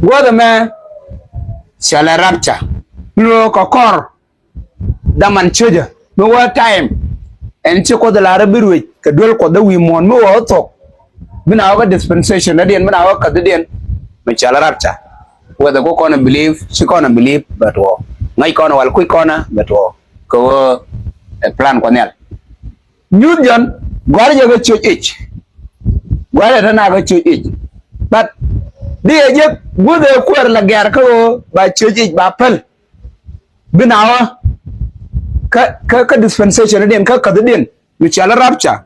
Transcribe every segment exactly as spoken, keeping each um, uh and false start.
Guɔ̱th ɛmɛ cɔalɛ rapture. Mi wä kɛ kɔr dhaman ciöcä mi wä time ɛn ci Kuoth ɛ lar i̱ bi ruëc kɛ duel Kuɔth ɛ wi̱i̱ muɔ̱ɔ̱n mi wä ɛ thok. Bi na wä kä dispensation dɔ̱diɛn, bi na wä käthdiɛn mi cɔalɛ rapture. Whether ku kɔn ɛ believe, ci kɔn ɛ believe, bɛ tuɔɔk. Ŋäc kɔn ɛ wal kui̱c kɔn ɛ, bɛ tuɔɔk. Kɛ ɣöö ɛ plan Kuɔth Nhial. Nyuth Jɔ̱ɔ̱n gua̱r jɛ kä church age. Gua̱r jɛ te na kä church age. But di ɛ jek guth ɛ kuäär la gɛ̈r kä ɣöö ba church age ba päl. Bi na wä kä, kä, kä dispensation diɛn, kä käthdiɛn mi cɔalɛ rapture.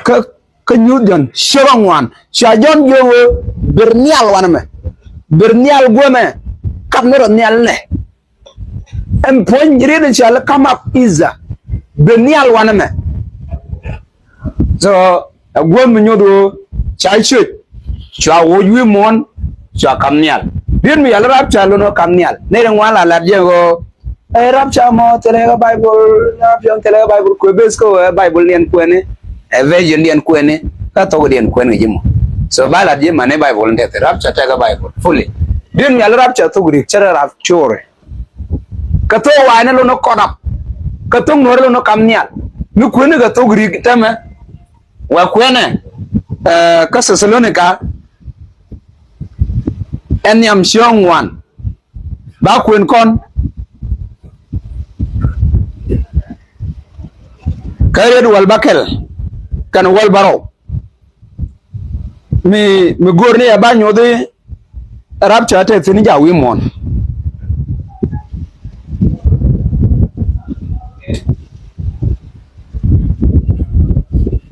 Kä, kä Nyuth Jɔ̱ɔ̱n ciök ŋuan, cua Jɔ̱ɔ̱n jiök ɣöö ber nhial wanɛmɛ. Ber nhial guämɛ, kap ni rɔ nhial nɛ. Ɛn puɔ̱ny riet in cɔal i̱ come up hither. Ber nhial wanɛmɛ. So ɛ guäm mi nyuth ɣöö ca cuec, cua woc wi̱i̱ muɔ̱ɔ̱n, cua kam nhial. Riet mi cɔal i̱ rapture lon ɣöö kam nhial. Nɛy ti ŋuan la lat jɛ ɣöö ɛ rapture mɔ thilɛ kä Bible, rapture thilɛ kä Bible, kuɛ base kä ɣöö ɛ Bible diɛn kuɛni, ɛ version diɛn kuɛni, kä thok diɛn kuɛn kɛ ji̱ mɔ. So ba lat ji̱ mani Bible in tɛth, rapture tekɛ Bible fully. Riet mi cɔal i̱ rapture thok Greek cɛ rɛ rapture. Kɛ thok wa̱a̱ ni lon ɣöö caught up. Kɛ thok Nuäärä lon ɣöö kam nhial. Mi kuɛni kɛ thok Greek täämɛ. Wä kuɛnɛ, eh, kä Thessalonica ɛn nhiam ciök ŋuan. Ba kuɛn kɔn kä riet wäl bäkɛl kɛnɛ wäl bärɔw. Mi, mi go̱o̱r ni ɛ ba nyuɔthi rapture te thi̱n ja̱ wi̱i̱ muɔ̱ɔ̱n.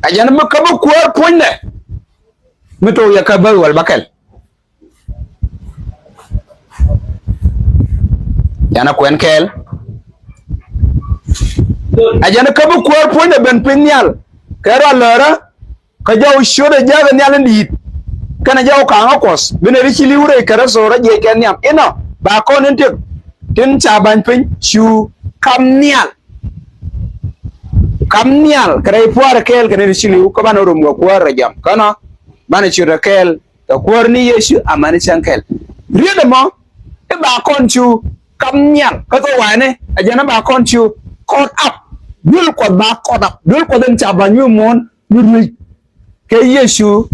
Ɛ jɛn mi kä bi kuäär puɔ̱nydɛ mi tok yɛ kä bäth wäl bäkɛl. Yan a kuɛn kɛɛl. Ɛ jɛn kä bi kuäär puɔ̱nydɛ ben piny nhial kɛ rɔ lärä. Kä jɔw ciötdɛ jääk nhial in di̱i̱t kɛnɛ jɔw ka̱a̱ŋä Kuɔth bi nɛy ti ci li̱w rɛy Kritho rɔ jiɛc kɛ nhiam inɔ ba kɔn in tiek tin ca ba̱ny piny cu kam nhial. Kam nhial kɛ rɛy pua̱a̱r kɛɛl kɛ nɛy ti ci li̱w kä banɛ rom kɛ kuäär rɔ jam känɔ banɛ ciötdɛ kɛɛl kɛ kuäär ni Yecu amäni cäŋ kɛl. Riet ɛmɔ i̱ ba kɔn cu kam nhial kä thok wa̱a̱ni ɛ jɛn i̱ ba kɔn cu caught up. Duel Kuɔth ba caught up, duel Kuɔth in ca ba̱ny wi̱i̱ muɔ̱ɔ̱n mi ruec kɛ Yecu.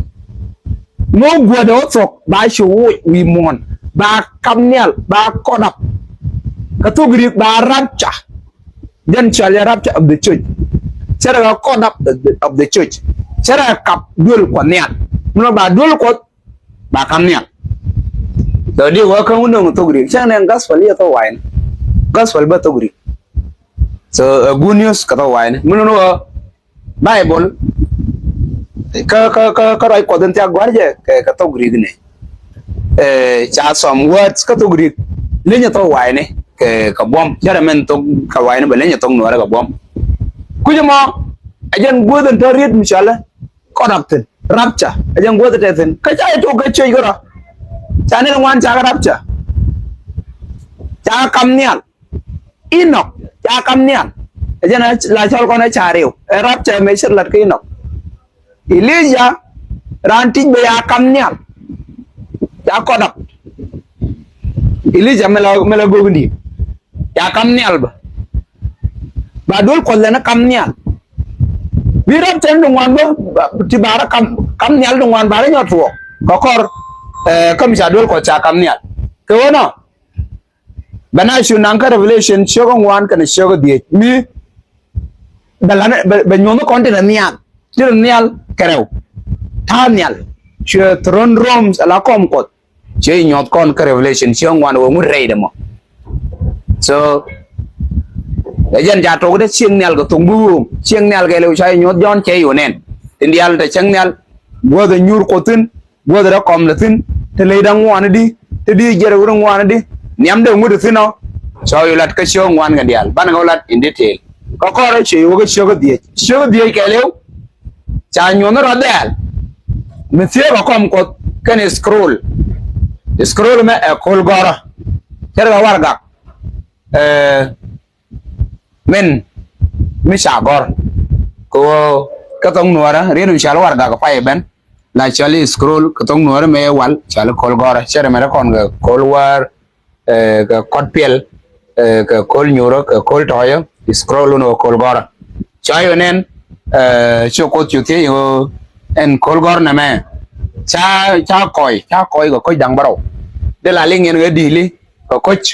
Ŋɔ guätdɛ wä thok ba cu woc wi̱i̱ muɔ̱ɔ̱n ba kam nhial ba caught up. Kɛ thok Greek ba rapture. Jɛn cɔal yɛ rapture of the church. Cɛ rɛ kɛ caught up of the, of the church. Cɛ rɛ kɛ kap duel Kuɔth nhial. Min ba duel Kuɔth ba kam nhial. So di wä kä wä nöŋ thok Greek cäŋ nɛ gospel yɛ thok wa̱a̱ni. Gospel bä thok Greek. So a good news kɛ thok wa̱a̱ni. Min wä Bible kä, kä, kä, kä ruac Kuɔth in thiak gua̱r jɛ kɛ, kɛ thok Greek ni. Eh, ca some words kä thok Greek. Linyɛ thok wa̱a̱ni kɛ, kɛ buɔ̱m. Cɛ rɛ min thok kɛ wa̱a̱ni bɛ linyɛ thok Nuäärä kɛ buɔ̱m. Kucä mɔ ɛ jɛn guäth in tɔ̱ riet mi cɔalɛ caught up thi̱n. Rapture ɛ jɛn guäth in te thi̱n. Kä ca i̱ tok kɛ ciec kärɔ. Ca ni ŋuan ca kɛ rapture. Ca kɛ kam nhial. Inɔk ca kam nhial. Ɛ jɛn la cɔl kɔn ɛ ca riw ɛ rapture mëë cir lat kä Inɔk. Elija raan ti̱c bɛ ya kam nhial. Ca caught up. Elija mi la, mi la gök in di̱i̱t ca kam nhial bä. Ba duel Kuɔth lɛn ɛ kam nhial. Bi rapture ni di ŋuan bä ti ba rɛ kam, kam nhial di ŋuan ba rɛ nyɔt tuɔɔk kɛ kɔr. Eh, kä mi ca duel Kuɔth ca kam nhial kɛ ɣöö nɔ. Bɛ na cu naŋ kä Revelation ciök ŋuan kɛnɛ ciök dhieec mi bɛ lan bɛ, bɛ nyuɔ̱n kɔn tin nhial. Tin nhial kɛ rɛw. Ta̱a̱ nhial cuɛ throne rooms ala kɔm Kuɔth. Cuɛ nyuɔ̱th kɔn kä Revelation ciök ŋuan wä ŋut rɛy dɛ mɔ. So ɛ jɛn ca tok dee cieŋ nhial kɛ thok bi wööŋ. Cieŋ nhial kɛ lɛw ca nyuɔ̱th Jɔ̱ɔ̱n cɛ yo̱o̱ nɛn. Tin diaal te cieŋ nhial guäth ɛ nyuur Kuɔth thi̱n. Guäth rɛ kɔm lɛ thi̱n te ley da̱ŋ ŋuan di te di jɛr wur ŋuan di. Nhiam dee ŋut thi̱n ɔ. Cɔ yu lat kä ciök ŋuan kɛ diaal banɛ kɛ lat in detail. Kä kɔrɛ cuɛ yu wä kä ciök dhieec, ciök dhieec kɛɛliw. Ca nyuɔ̱n rɔ dhɛɛl mi thiee kɛ kɔm Kuɔth kɛn scroll. Scroll mɛ ɛ ko̱l gɔrä. Cɛ rɛ kɛ warɛgak. Eh, min mi ca gɔr kɛ ɣöö kä thok Nuäärä riet mi cɔal warɛgak pay ben. La cɔali scroll kɛ thok Nuɔ̱ɔ̱ri mɛ wal cɔali ko̱l gɔ̱rä. Cɛ rɛ mɛ rɛ kɔn kɛ ko̱l wäär, eh, kɛ kɔt piɛl, eh, kɛ ko̱l nyuurä, kɛ ko̱l tɔ̱ɔ̱yä, scroll wun kɛ ko̱l gɔ̱rä. Cua yɛ nɛn, eh, ci Kuoth cu thiec ɣöö ɛn ko̱l gɔ̱r nɛmɛ ca, ca kɔc, ca kɔc kɛ ko̱c da̱ŋ bärɔw. Dee la liŋ yɛn ɣöö di̱i̱li kɛ ko̱c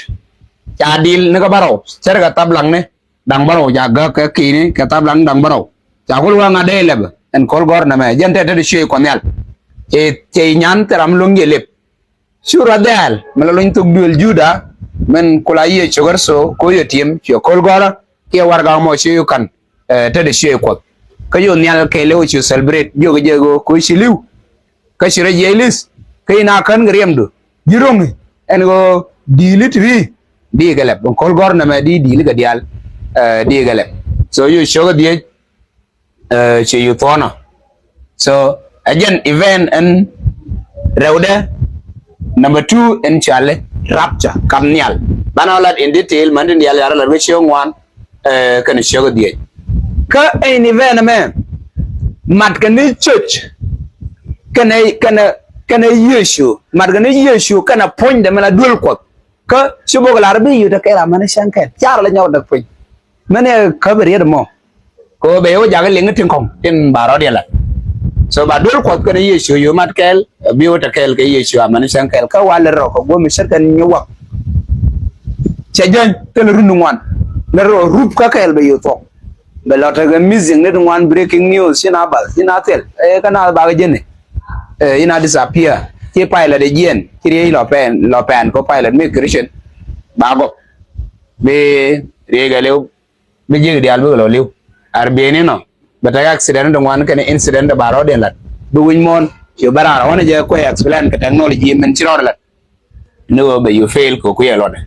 ca di̱i̱l ni kä bärɔw, cärkɛ thap laŋni da̱ŋ bärɔw, ca gäk kɛ ki̱ni kɛ thap laŋni da̱ŋ bärɔw. Ca kul wä ŋa̱t dee lɛpɛ ɛn ko̱l gɔ̱r nɛmɛ, jɛn tɛt te di cuëë Kuɔth Nhial. Cɛ, cɛ nyan thil ram luäŋ jɛ lɛp. Cu rɔ dhɛl mi la luny thok duël Juda, min kula Yecu Kritho ko̱ yɛ ti̱em, cuɛ ko̱l gɔ̱rä kiɛ warɛgak mɔ ci yɛ ka̱n, eh, te di cuëë Kuɔth. Kä yɛ nhial kɛɛl ɛ ɣöö cu celebrate, jiök jɛ ɣöö ko̱ ci li̱w. Kä ci rɔ jiɛc li̱th kä in a kän kɛ riɛmdu, ji̱ ro̱ŋ ɛn ɣöö di̱i̱li ti bi, di kɛ lɛp. Ɛn ko̱l gɔ̱r nɛmɛ di di̱i̱li kɛ diaal, eh, di kɛ lɛp. So yɛ cio̱kä dhieec, eh, ci yɛ thuɔ̱ɔ̱nɔ. So ɛ jɛn event ɛn rɛwdɛ. Number two ɛn cɔali rapture, kap nhial. Banɛ lat in detail, mɛn tin diaal ya̱r lat kä cio̱k ŋuan, eh, kɛnɛ cio̱k dhieec. Kä ɛn event ɛmɛ mat kɛ ni church kɛnɛ, kɛnɛ, kɛnɛ Yecu, mat kɛ ni Yecu kɛnɛ puɔ̱nydɛ mɛ la duel Kuɔth. Kä ci bok lar bi yut ɛ kɛl amäni cäŋ kɛl. Carɛ lɛ nyɔk däk piny. Mɛn ɛ käp ɛ riet mɔ. Kɛ ɣöö bɛ yɛ wä jakä liŋ tin kɔ̱ŋ tin ba rɔ̱diɛn lat. So ba duel Kuɔth kɛnɛ Yecu yɛ mat kɛl, bi wä te kɛl kɛ Yecu amäni cäŋ kɛl. Kä wa lɛ rɔ kɛ guɔ̱m cär kɛn nyuak. Cɛ jɛny thilɛ run ŋuan. Lɛ rɔ rup kä kɛl bɛ yɛ thuɔ̱k. Bɛ lɔ tekɛ missing ni ti ŋuan, breaking news, ci na bath, ci na thil. Ɛ, kä na bakɛ jɛn ɛ, ci na disappear. Ci pilot ɛ jiɛn, ci riey lɔ pɛn, lɔ pɛn kɛ pilot mi Christian. Ba gɔp. Bi riey kɛ liw, bi ji̱k diaal bikɛ lɔ liw. Ar bieyni nɔ bɛ tekɛ accident ti ŋuan kɛnɛ incident ti ba rɔ̱diɛn lat. Bi wi̱ny muɔ̱ɔ̱n, ci bɛ raar ɣɔ̱n jɛ kuɛ explain kɛ technology min ci rɔɔdɛ lat. Ni ɣöö bɛ yɛ fail kɛ kuiɛ luɔtdɛ.